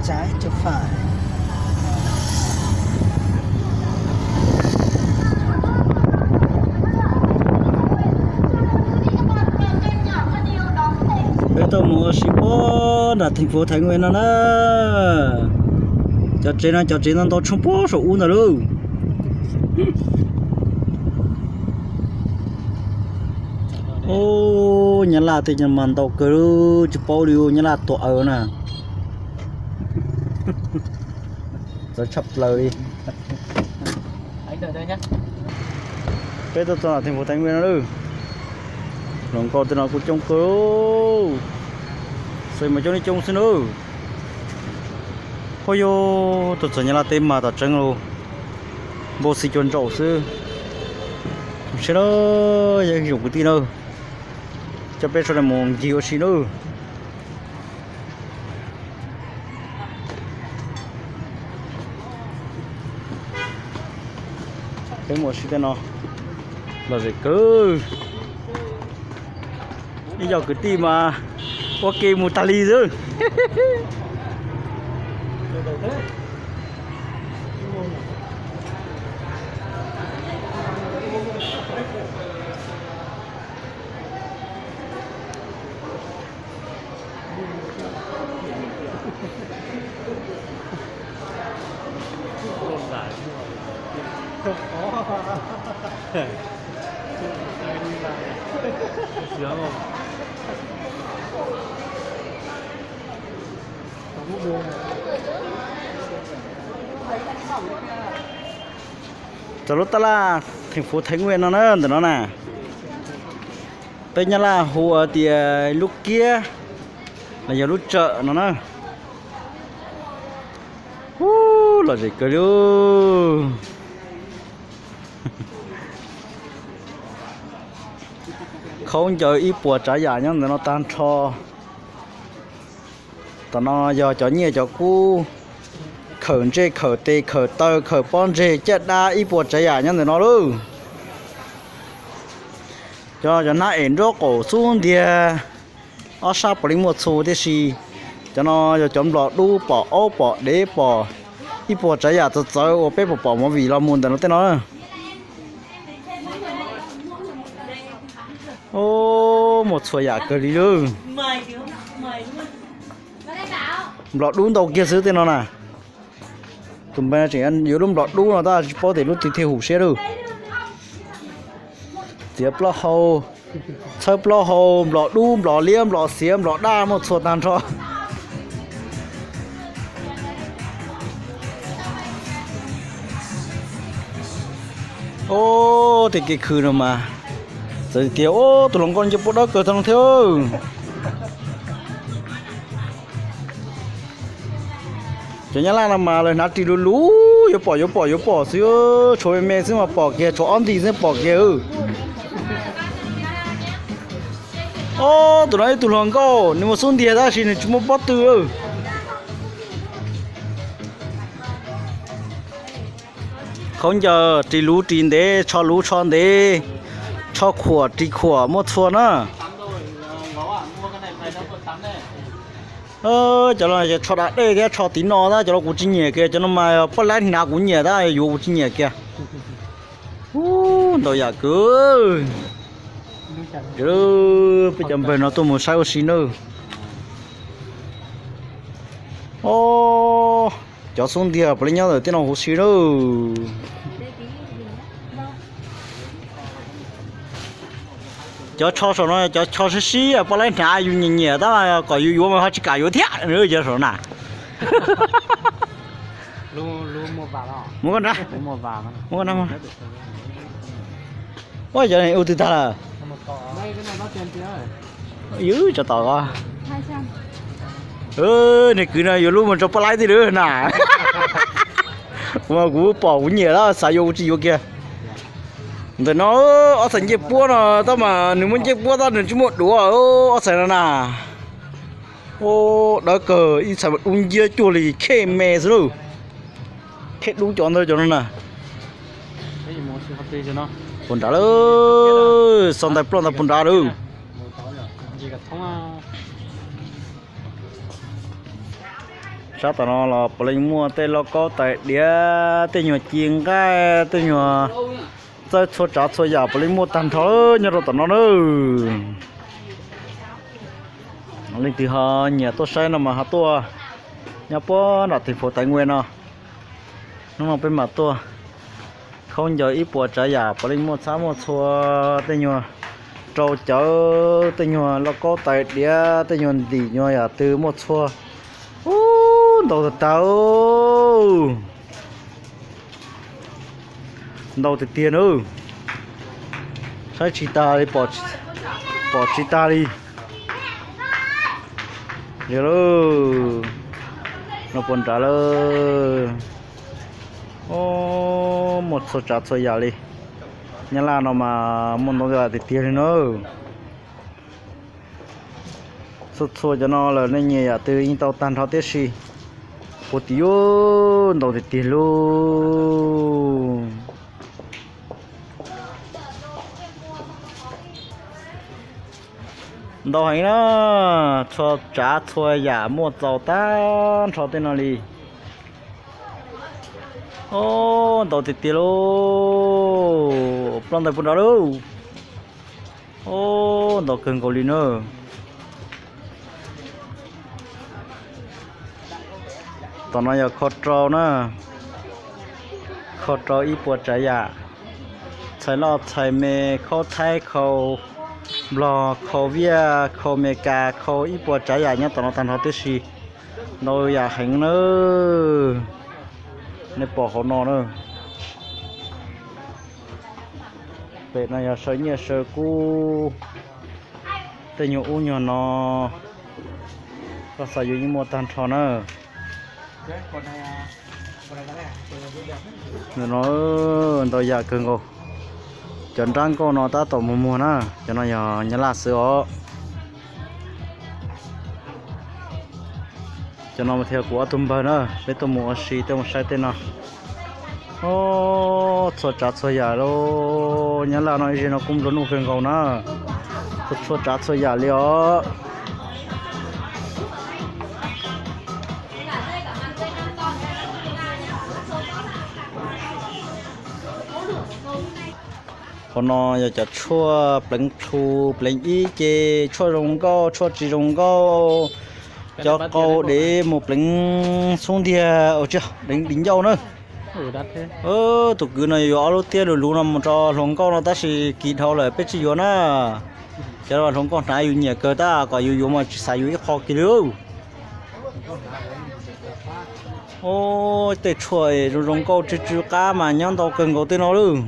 Trái cho phải. Peb tuaj mus ua si puag nram thành phố Thái Nguyên no na. Cov tsev no cov tsev ntau ntau tshoob puag saum ub ntawd lauj. Ub, Nyab Laj tej mas ntau kawg, tsis paub li, Nyab Laj tuam aws na. Txawv tshaj plaws li. Peb tuaj txog thành phố Thái Nguyên no lauj. Hluas nkauj tej no kuj coob kawg, xwb mas coob li coob xwb na. Huaj yog tuaj txog Nyab Laj teb mas tom tseeb los npau xi cua ntsaum xwb. Seb na, yog ib tsoom kwv tij na, coj peb sawv daws mus ncig ua si na. Peb mus ua si tej no lom zem kawg. Ib co kwv tij mas ua ke mus tag li xwb. Txog lub tab laj thành phố Thái Nguyên no na, ntawm no na, peb Nyab Laj hu tias lub kiab los yog lub tsawm no na. Ub, lom zem kawg li. Khaub ncaws ib puas tsav yam nyob ntawm no tag nrho. Tom no yog cov nyiaj cov kub, khawm ntsej khawm tes khawm taw khawm pob ntseg caj dab ib puas tsav yam nyob ntawm no lauj. Cov, cov hnab es nraub qaum xub ntiag, ob sab puav leej muaj txhua tiam sis cov no yog cov nplos dub pom aub pom dev pom ib puas tsav yam txawv txawv uas peb pom pom movie los mus ntawm no tej no. Muaj txhua yam kawg li lauj. Nplos dub ntau kiag xwb tej no na. Tus npawg tseem yuav lub nplos dub no tab tsis paub tias lub twg thiaj huv siab lauj. Txiav plaub hau, txhawb plaub hau, nplos dub, nplos liab, nplos xiav, nplos daj, muaj txhua tag nrho. Ub, tej kev khw no mas txawm tias ub tus hluas nkauj nce puab dawb kawg tag no thiab. Cov Nyab Laj no mas lawv hnav ris luv luv, yuav pom yuav pom yuav pom xwb, tshuav me me xwb mas pom kiag, tshuav ob nti xwb pom kiag. Ob, tus no ib tug hluas nkauj, nws mus xub ntiag tab sis nws tsis muaj pob tw. Khaub ncaws ris luv ris ntev, tsho luv tsho ntev, tsho khuam ris khuam muaj txhua na. Cov no tsho da dej thiab tsho tiv no tab, cov no kuv tsis nyiam kiag, cov no mas poj laib hnav kuv nyiam tab, yuav kuv tsis nyiam kiag. Ub, ntau yam kawg. Peb cov npawg no tuaj mus saib ua si nawb. Ob, cov xub ntiag puav leej nyob ntawm tej no huv si nawb. Cov tsho saum no cov tsho sib sib poj laib hnav yus nyiam nyiam tab mas kom yus yuav mas ho tsis kam yuav thiab cov saum na. Ua cov ua twg tag lawm? Ywg tso tom ko. Niag kwv no yuav lub mus rau poj laib thiab na. Kuv pom kuv nyiam tab xav yuav kuv tsis yuav kiag. Ntawm no ob txhais ncej puab no tab mas nws muaj ncej puab tab nws tsis muaj duav, ob txhais no na. Dawb kawg, ib txhais mas dub nciab cuag li khej me xwb lauj. Khej dub cov ntawd cov no na. Puag nrad lawm, xov ntais ploj ntawd puag nrad lawm. Sab tom no los puav leej muaj tej lauj kaub tais diav, tej nyuag ci nqaij, tej nyuag txawb txhua tsav txhua yam puav leej muaj tag nrho nyob rau tom no na. Leej twg ho nyiam tuaj saib no mas ho tuaj nyob puag nram teem fauv Taiv Ngue no. Hnub no peb mam tuaj khaub ncaws ib puas tsav yam puav leej muaj txhab muaj txhua, tej nyuag rau cawv, tej nyuag lauj kaub tais diav, tej nyuag ntim nyuag yam twg muaj txhua. Ub, ntau tag tag, ntau tiag tiag na. Saib tsis tas li, pom tsis tas li. Li lauj, no puas nrad lawm. Ub, muaj txhua tsav txhua yam li. Nyab Laj no mas muaj ntau yam tiag tiag li na. Txhua txhua cov no lawm nej nyiam yam twg yeej tau tag nrho tib si. Puag tim ub ntau tiag tiag lauj. Ntau heev na, txhua tsav txhua yam muaj txaus tag nrho tej no li. Ub, ntau tiag tiag lauj, ploj ntawd puag nrad lauj. Ub, ntau kawg nkaus li na. Tom no yog kho rau na, kho rau ib puas tsav yam, txhais loj txhais me, khau Thaib khau Nplog khau Viaj khau Amelikas khau ib puas tsav yam nyob tom no tag nrho tib si. Ntau yam heev na, nej pom hauv no na. Pem no yog saw nyiaj saw kub, tej nyuag ub nyuag no, koj xav yuav yeej muaj tag nrho na. No ntau yam kawg nkaus. Cov nrab nkauj no tab tom muag muag na, cov no yog Nyab Laj xwb os. Cov no mas thiaj kuv ob tug npawg na, peb tuaj mus ua si tuaj mus saib tej no. Ub, txhua tsav txhua yam lauj, Nyab Laj no ib zig no kuj nplua nuj kawg nkaus na. Txhua tsav txhua yam li os. Qhov no yog cov tshuaj pleev plhu, pleev ib ce, tshuaj zoo nkauj, tshuaj tsis zoo nkauj, cov qau dev mus pleev xub ntiag, dev ncauj na. Tus kwv no yuav ob lub tiab luv luv no mus rau hluas nkauj no tab sis kis dhau lawm peb tsis yuav na. Cov hluas nkauj hnav yus nyiam kawg tab kom yus yuav mas tsis xav yuav ib qho kiag li. Ub, tej tshuaj zoo zoo nkauj tsw tsw qab mas nyob ntau kawg nkaus tej no lauj.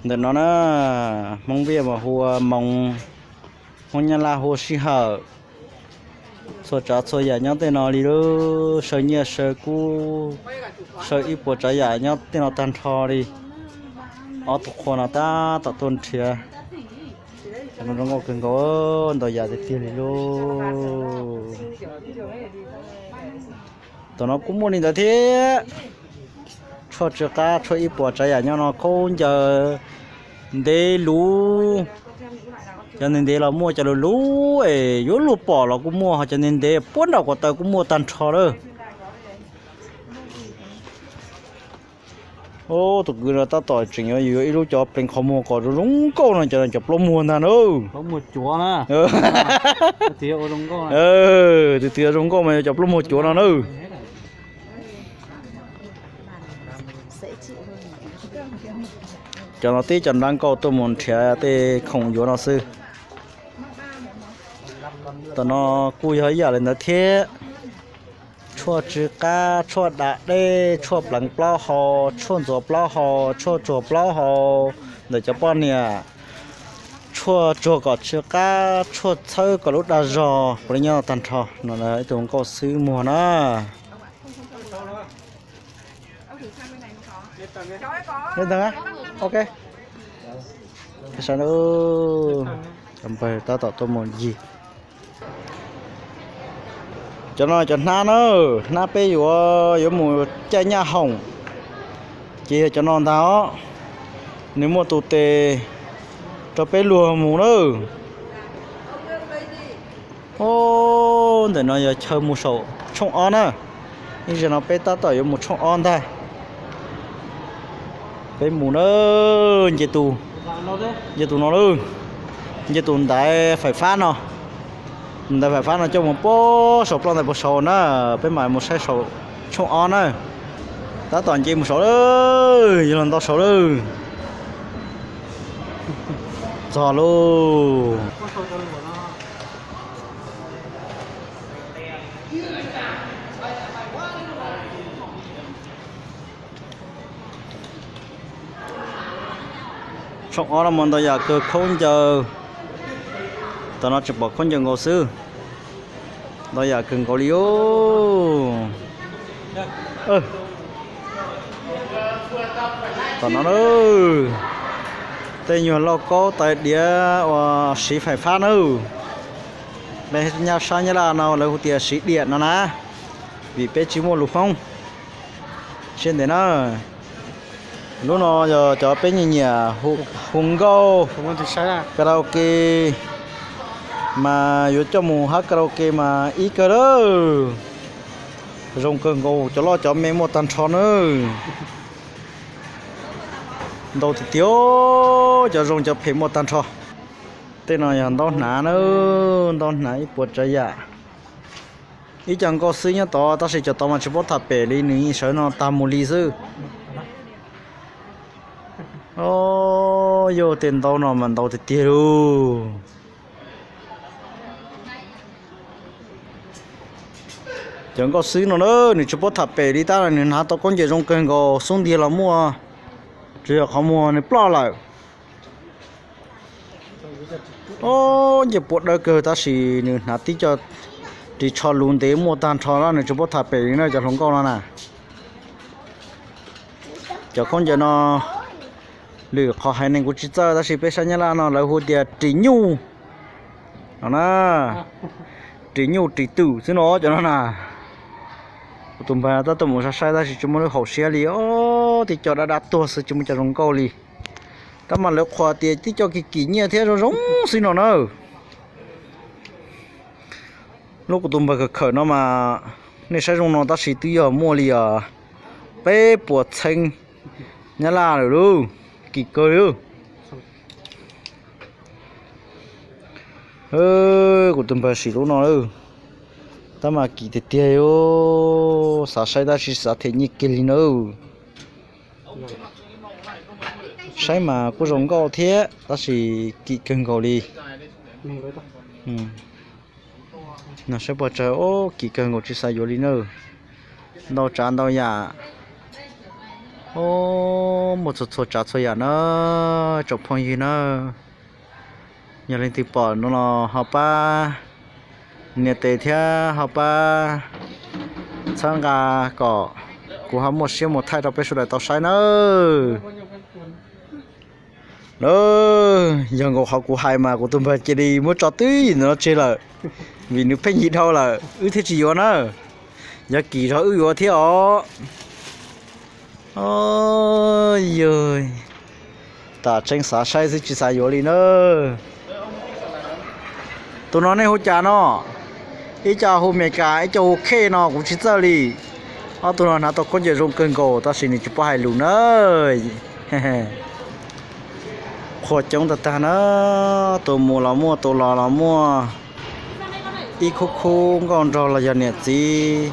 Ntawm no na, Hmoob Viaj mas hu ua moos, Hmoob Nyab Laj hu ua sij hawm. Txhua tsav txhua yam nyob tej no li lauj, saw nyiaj saw kub, saw ib puas tsav yam nyob tej no tag nrho li. Ob tug qhua no tab tom tuaj nrhiav. Cov no zoo nkauj kawg nkaus, ntau yam tiag tiag li lauj. Tom no kuj muaj li ntawd thiab. Tshuaj tsw qab, tshuaj ib puas tsav yam nyob no, khaub ncaws, ntev luv. Cov ntev ntev los muaj, cov luv luv es yuav luag pom los kuj muaj, ho cov ntev ntev puag nram ko taw kuj muaj tag nrho lawm. Ub, tus kwv no tab tom tseem yuav ib lub cov pleev qhov muag kom zoo zoo nkauj no, cov no cov plaub muag ntag na. Tus twg zoo nkauj mas yog cov plaub muag cuav no na. Cov no tib cov nrab nkauj tuaj mus nrhiav tej khoom yuav no xwb. Tom no kuj yog ib yam li ntawd thiab. Tshuaj tsw qab, tshuaj da dej, tshuaj pleev plaub hau, tshuaj ntxuav plaub hau, tshuaj tsuag plaub hau ntawm cov poj niam, tshuaj tsuag kom tsw qab, tshuaj txhawb kom lub dag zog, puav leej nyob tag nrho no. Ib tug nkauj xwb muag na. Ok. Cov npawg tab tom tuaj mus yig. Cov no cov hnab na, hnab peb yuav yuav mus caij nyaj hoom, ces yog cov no ntag os. Nws muaj tus tes rau peb luag mus na. Ub, ntawm no yog chaw mus saum tshooj ob na. Ib zaug no peb tab tom yuav mus tshooj ob ntag. Peb mus na, nce tus, nce tus no lauj, nce tus ntaiv fais fab no. Ntaiv fais fab no coj mus puag saum ploj ntaiv puag saud na, peb mam mus saib saum tshooj ob na. Tab tom nce mus saud lawm, yuav los ntau saud lawm. Txog lauj. Tshooj ob no mas ntau yam kawg, khaub ncaws. Tam no tseem pom khaub ncaws nkaus xwb. Ntau yam kawg nkaus li os. Tam no na, tej nyuag lauj kaub tais diav uas siv fais fab nawb. Peb nyob sab Nyab Laj no lawv hu tias siv diam no na, vim peb tsis muaj lus Hmoob. Siab ntev na. Lub no yog cov peb nyiam nyiam hu nkauj karaoke, mas yuav coj mus hab karaoke mas ib kawg lawm. Zoo kawg nkaus, cov loj cov me muaj tag nrho na. Ntau tiag tiag, cov zoo cov phem muaj tag nrho. Tej no yog ntaub hnav na, ntaub hnav ib puas tsav yam. Ib co nkauj xwb nyob tod tab sis cov tod mas tsis paub tham pem li, nws yeej sawv no tag mus li xwb. Os, yog tej ntaub no mas ntau tiag tiag lauj. Cov nkauj xwb no na, nws tsis paub tham pem li tab nws hnav tau khaub ncaws zoo kawg nkaus, xub ntiag los muaj, tsuas yog qhov muag nws ploj lawm. Os, ncej puab dawb kawg tab sis nws hnav tib co ris tsho luv ntev muaj tag nrho na, nws tsis paub tham pem li na cov hluas nkauj no na. Cov khaub ncaws no lwm qhov haiv neeg kuv tsis txawj tab sis peb sab Nyab Laj no lawv hu tias ris nyuj no na. Ris nyuj ris twm xwb no cov no na. Kuv tus npawg tab tom mus saib saib tab sis tsis muaj lub hauv siab li os, tib co dab dab tuag xwb tsis muaj cov zoo nkauj li. Tab mas lawv qhuas tias tib co kim kim nyiaj thiab zoo zoo xwb no na. Lub kuv tus npawg khawm khawm no mas nej saib zoo no tab sis twb yog muaj li os peb puas txheeb Nyab Laj lawm lauj, kim kawg li. Kuv tus npawg sim lub no lawm, tab mas kim tiag tiag, xav saib tab sis xav them nyiaj kiag li nawb. Saib mas kuj zoo nkauj thiab tab sis kim kawg nkaus li. No saib puas tsawg, kim kawg nkaus tsis xav yuav li na. Ntau tsav ntau yam, muaj txhua txhua tsav txhua yam na, tsoom phooj ywg na. Yog leej twg pom no los ho pab nias tes thiab ho pab txhawb nqa kom kuv ho muaj siab mus thaij rau peb sawv daws tau saib nawb. Yog nkaus qhov kuv hais mas kuv tus npawg cia li muab tso twb ntawm no tseg lawm, vim nws pheej yig dhau lawm wb thiaj tsis yuav na. Yog kim zog wb yuav thiab os. Yog tam tseeb xav saib xwb tsis xav yuav li na. Tus no nej hu cas no? Ib co hu Meskas ib co hu Khej no kuv tsis txawj li. Ob tug no hnav tau khaub ncaws zoo kawg nkaus tab sis nws tsis paub hais lus na. Qhua coob tag tag na, tus mus los muaj tus los los muaj. Ib khub khub nkauj nraug los yog niam txiv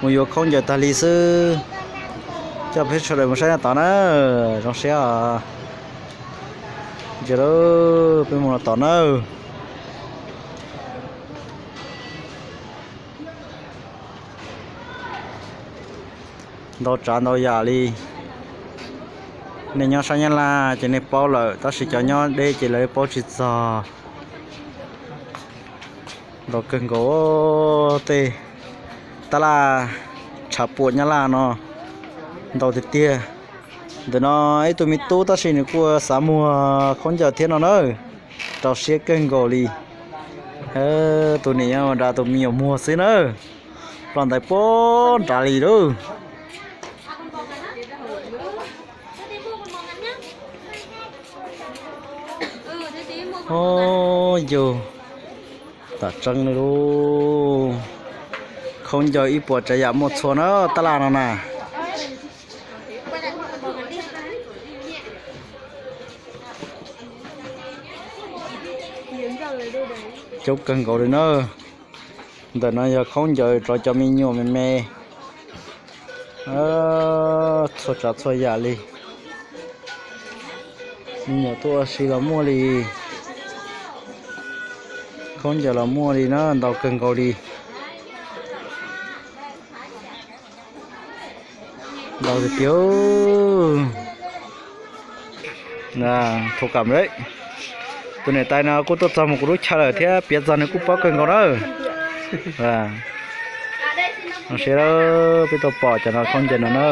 mus yuav khaub ncaws tag li xwb. Coj peb sawv daws mus saib no tod na, zoo siab os. Ntsia, peb mus no tod na. Ntau tsav ntau yam li. Nej nyob sab Nyab Laj ces nej paub lawm tab sis cov nyob deb ces lawv paub tsis txog. Ntau kawg nkaus, tej tab laj tshav puam Nyab Laj no ntau tiag tiag. Ntawm no ib tug me tub tab sis nws kuj xav muag khaub ncaws thiab no na. Rau siab kawg nkaus li. Tus niam nyob nram tus me nyuam muag xwb na. Ploj ntais puag nrad li lauj. Yus, Tam tseeb li lub khaub ncaws ib puas tsav yam muaj txhua na, tab laj no na. Coob kawg nkaus li na. Ntawm no yog khaub ncaws rau cov me nyuam me me. Txhua tsav txhua yam li. Me nyuam tuaj ua si los muaj li. Khaub ncaws los muaj li na, ntau kawg nkaus li. Ntau tiag tiag. Thaum kam, tus niam tais no kuj tuaj txog mus kuv lub chaw lawm thiab, piav txog nws kuj paub kawg nkaus na. Zoo siab peb tuaj pom cov no khaub ncaws no na.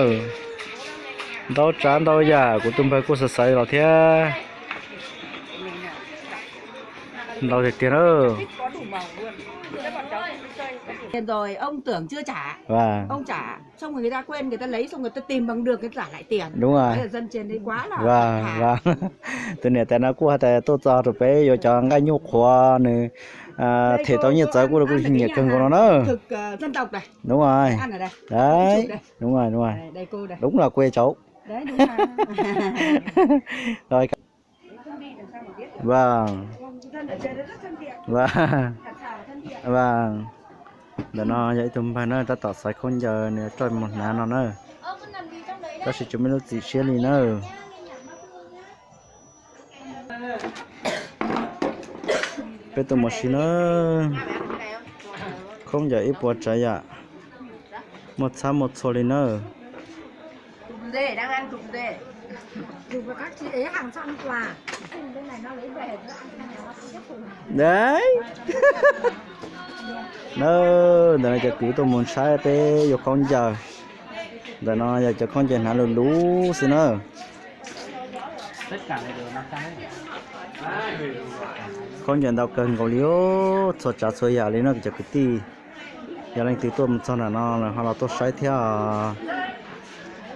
Ntau tsav ntau yam, kuv tus npawg kuj xav xaiv los thiab. Ntau tiag tiag na. Tiền rồi ông tưởng chưa trả. Ông trả, xong rồi người ta quên, người ta lấy, xong người ta tìm bằng được, người ta trả lại tiền. Đúng rồi. Dân trên đấy quá là thật thà. Tus niam tais no kuj hais tias tuaj txog rau peb yuav cov nqaij nyuj qhuav nws them tau nyiaj txawv kuj, kuj nyiam kawg nkaus no na. Thực, ờ, dân tộc này. Đúng rồi. Ăn ở đây. Đấy, đúng rồi, đúng rồi. Đây, đây cô đây. Đúng là quê cháu. Đấy, đúng rồi. Rồi. Vâng. Vâng. Vâng. Ntawm no yog ib tug npawg na, tab tom xaiv khaub ncaws nws coj mus hnav no na. Tab sis tsis muaj lub txim siab li na. Peb tuaj mus si na. Khaub ncaws ib puas tsav yam, muaj txhab muaj txhua li na. Đấy. Na, ntawm no cov kwv tuaj mus saib peb yuav khaub ncaws. Ntawm no yog cov khaub ncaws hnav luv luv xwb na. Khaub ncaws ntau kawg nkaus li, txhua tsav txhua yam li no cov kwv tij. Yog leej twg tuaj mus txog nram no lawm ho los tuaj saib thiab.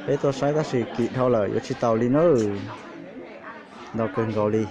Peb tuaj saib tab sis kim dhau lawm yuav tsis tau li na. Ntau kawg nkaus li.